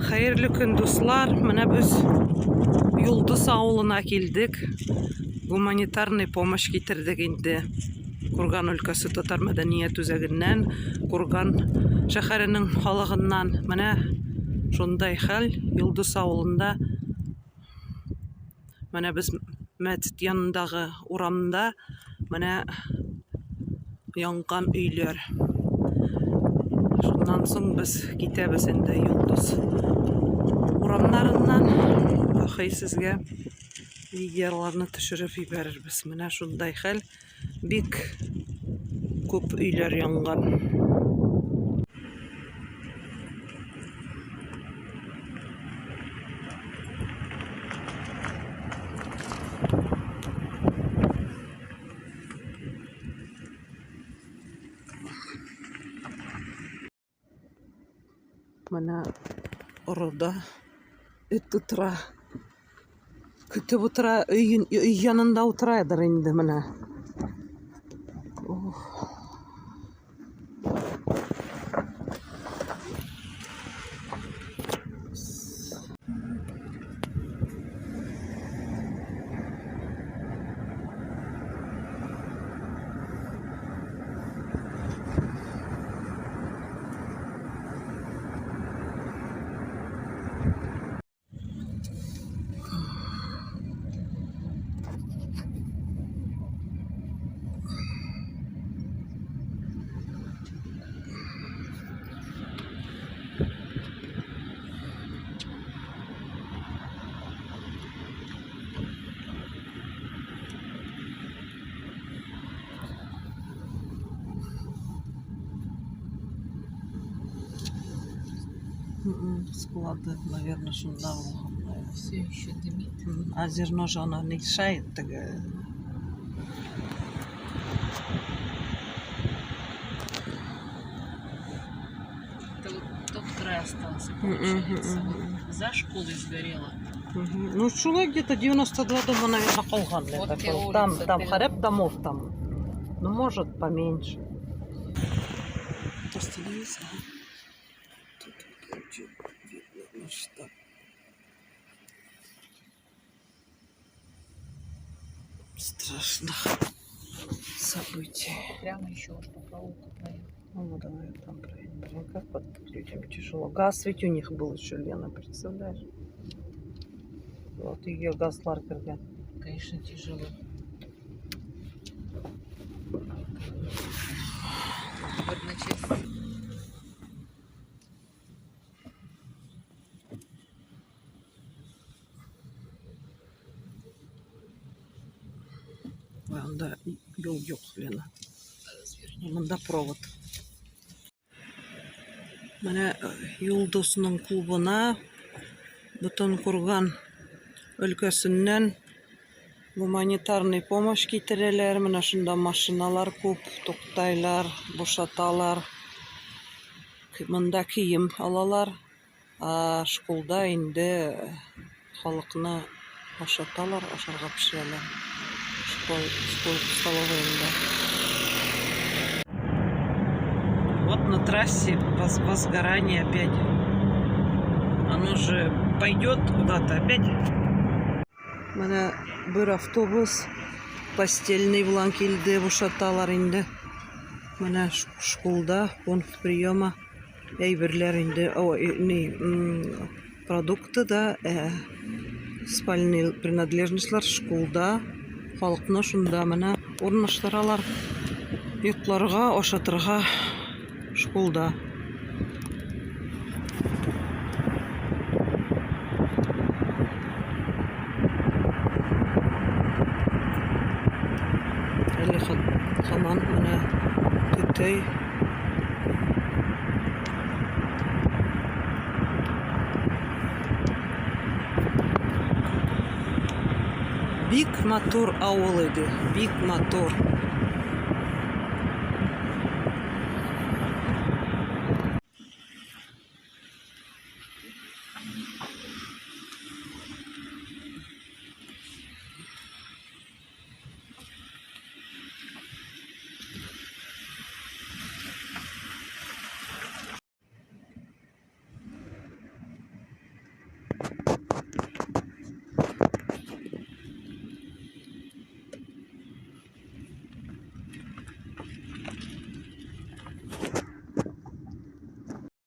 Хәерле көн, дуслар. Менә без Йолдыз авылына килдек. Гуманитарный помощь китердек инде. Курган өлкәсе татар мәдәният үзәгеннән, Курган шәһәренең халыгыннан. Менә шундай хәл Йолдыз авылында. Менә без мәчет янындагы урамда менә янган өйләр. Шуннан соң без китәбез инде Йолдыз урамнарыннан. Ахый сезгә видеоларны төшереп җибәрербез. Менә шундай хәл. Бик күп өйләр янган. Менә орыда эт утыра. Көтеп утыра, өй, өй янында утырадыр инде менә. Ох. Склады, наверное, шунда булган. Все еще дымит. А зерно же оно не мешает. Так... Это вот тот край остался, получается. Вот за школой сгорело. Ну, шулай где-то 92 дома, наверное, калган. Вот Это те был. Там, улицы, там ты- харәп домов там. Ну, может, поменьше. Остановись, ага. Тут вот очень видно масштаб. Страшных событий. Прямо еще уж по проулку проехал. Ну, давай там проедем. Блин, как вот людям тяжело. Газ ведь у них был еще, Лена, представляешь? Вот ее газлар кергән. Конечно, тяжело. В одночасье. Ой, анда юл юк, Лена. Разверни. Монда провод. Менә Юлдызның клубына бөтен Курган өлкәсеннән гуманитарный помощь китерәләр. Менә шунда машиналар күп, туктайлар, бушаталар. Монда кием алалар. Ә школда инде халыкны ашаталар, ашарга пешерәләр. Школ, школ столовыйында. Вот на трассе возгорание опять. Оно же пойдет куда-то опять. Менә бер автобус постельный белән килде, бушаталар инде. Менә школда пункт приема. Әйберләр инде, ой, ни, продукты да, спальный принадлежностьлар школда халыкны шунда менә урнаштыралар. Йокларга, ашатырга школда. Әле һаман менә төтәй. Бик матур авыл иде, бик матур.